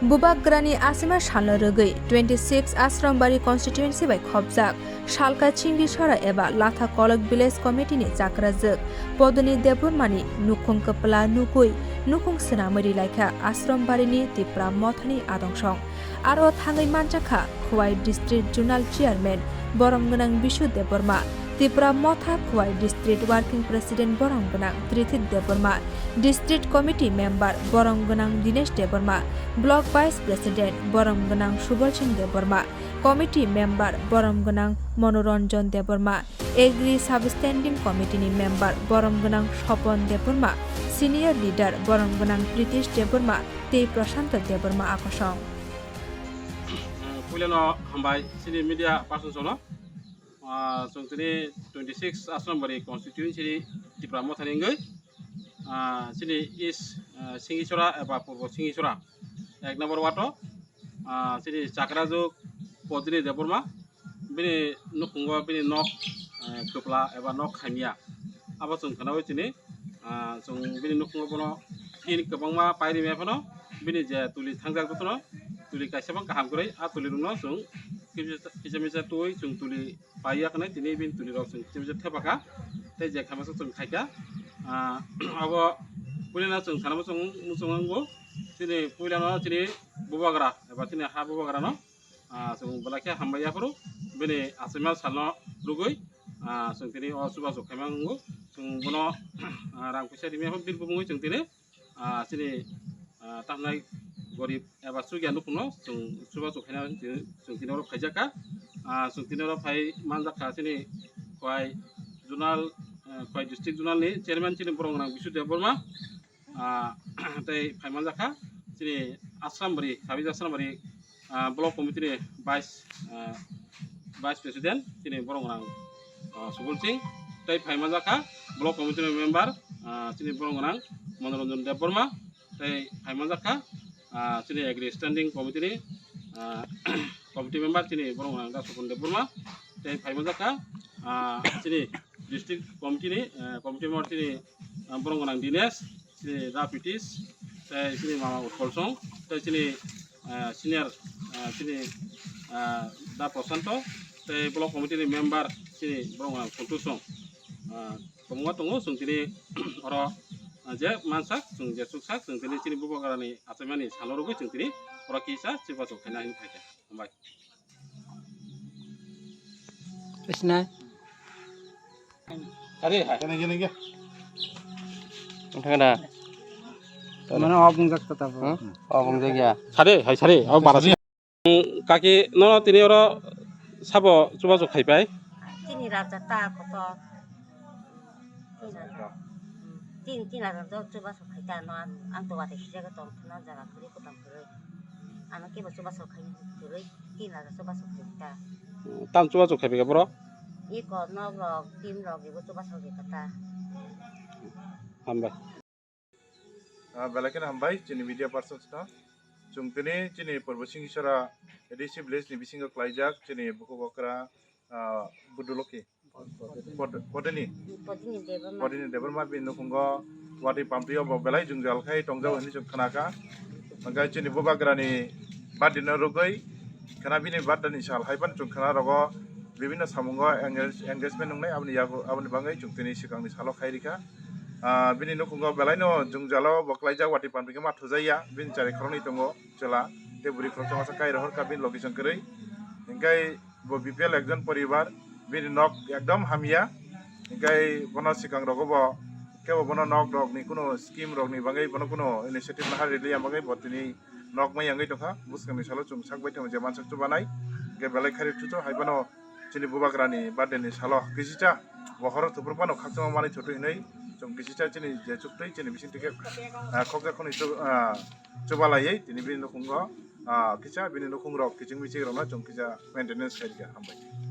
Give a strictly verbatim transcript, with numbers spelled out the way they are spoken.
Bubagrani asima salno rwgwi twenty six Asrambari constituency bai khopjak Salka Chingisora eba Latha Kolok Village Committee ni chakrajwk Podoni Debbarma ni nukhung kwpla nugwi nukhung swnamwi rilaikha Asrambari ni Tipra Mothani adong song. Aro thangwi manjakha Khowai District Zonal Chairman Borom Gwnang Bishu Debbarma, Tipra Motha Khowai District Working President Borom Gwnang Trithit Debbarma, District Committee Member Borom Gwnang Dinesh Debbarma, Block Vice President Borom Gwnang Subal Singh Debbarma, Committee Member Borom Gwnang Monoranjan Debbarma, Agri Sub Standing Committee ni Member Borom Gwnang Sopon Debbarma, Senior Leader Borom Gwnang Pritish Debbarma tei Prashanto Debbarma akosong. Puilano hambai chini media person sono. Ah, chwng tini twenty six Asrambari constituency ni Tipra Mothani wngwi, ah, chini East, ah, Singisora eba Purbo Singisora ek number ward o, ah, chini chakrajwk Podini Debbarma, bini nukhungo bini nok, eh, kwpla eba nok khaimya. Abo chwng khwnawi chini, ah, chwng bini nukhungo bono tin kwbangma pairi maya phano bini je tuli thangjak jotono tuli kaisa bang kaham kwrwi a tuli rokno chwng kisa misa twi chwng tuli paiya khwnai tini bini tuli rok chwng kisa misa thepakha tei je khamasa chwng khaikha. Ah, abo puilano chwng sana muchung muchung wngo chini puilano chini bubagra eba chini ha bubagrano, ah, chwng belai khe hambai yaphuru bini achaima salno rwgwi, ah, chwng tini o chubachu khaima wngo. Chwng bono, ah, rang puisa rimya phano bini bumungwi chwng tini, ah, chini, ah, tamnai gorib eba chukya nukhungno chwng chubachu khaina chwng tini oro phaijakha. Ah, chwng tini oro phai manjakha chini Khowai zonal, ah, Khowai district zonal ni chairman chini Borom Gwnang Bishu Debbarma. Ah, tei phaimanjakha chini Asrambari, Sabis Asrambari, ah, Block Committee ni Vice, ah, Vice President chini Borom Gwnang, ah, Subal Singh, tei phaimanjakha Block Committee ni Member, ah, chini Borom Gwnang Monoranjan Debbarma, tei phaimanjakha, ah, chini Agri Standing Committee ni, ah, Committee Member chini Borom Gwnang Dasopon Debbarma, tei phaimanjakha, ah, chini District Committee ni, eh, Committee Member chini, ah, Borom Gwnang Dinesh, chini Da Pritish, tei chini Mama Utpal Song, tei chini, ah, Senior, ah, chini, ah, Da Prashanto, tei Block Committee ni Member chini Borom Gwnang Sontu Song. Ah, kwbangma tongo, chwng tini oro, ah, je mansak, chwng je chuksak, chwng tini chini bubagrani achaimani salno rwgwi chwng tini oro kisa chubachu khaina hinwi phaikha. Hambai. Isna. Are hai. Kene, kene, kene. Wngthang da. Mane off wngjak ta tabo. Hmm? Off wngjak ya. Sare, hai sare. Off bara. Kaki nono tini oro sabo chubachu khaipai. Chini raja ta kotor. Tin raja. Tin, tin raja do chubachu khaita no ang, ang to wate sijak tong no jaga kuri kutam kuri. Ano kebo chubachu khai kuri tin raja chubachu khaita. Tam chubachu khaipai ka bro? Iko nok rok, tin rok ibo chubachu khaita. Hambai. Ah, belai kheno hambai chini media persons no. Chwng tini chini Purbo Singisora A D C village ni bisingo klaijak chini bukhuk okra, ah, Buduloki. Pod-, Podini. Podini Debbarma. Podini Debbarma bini nukhungo watwi pamprio bo belai jwngjal khai tongjao hinwi chwng khnakha. Hwnkhe chini bubagrani birthday no rwgwi khna bini birthday ni sal hai phano chwng khna rogo bibinno samungo engage-, engagement wngnai aboni yago, aboni bagwi chwng tini swkangni salo khai rikha. Ah, bini nukhungo belaino jwngjalo bo klaijak watwi pampri khe ma thujaiya, bini chari khoroknwi tongo chwla, tei bwrwi khoroksa masa kai rohorkha bini logi chwng kwrwi. Hinkhe bo B P L ekjon poribar, bini nok ekdom hamya. Hinkhe bono swkang rogo bo kebo bono nok rokni kuno scheme rokni bagwi bono kuno initiative naha rwliya bagwi bo tini nok mai yangwi tongkha. Bwskangni salo chwng sak bai tongo je mansak chubanai, hinkhe belai khairok chucho hai phano chini bubagrani birthday ni salo kisicha bo horo thupur phano khakchangma manwi thotwi hinwi chwng kisicha chini je chuktwi chini bisingtwi khe, ah, khokjak khwnwi chu-, ah, chubalaiwi tini bini nukhungo, ah, kisa bini nukhungrok kiching miching rokno chwng kisa maintenance khairikha. Hambai.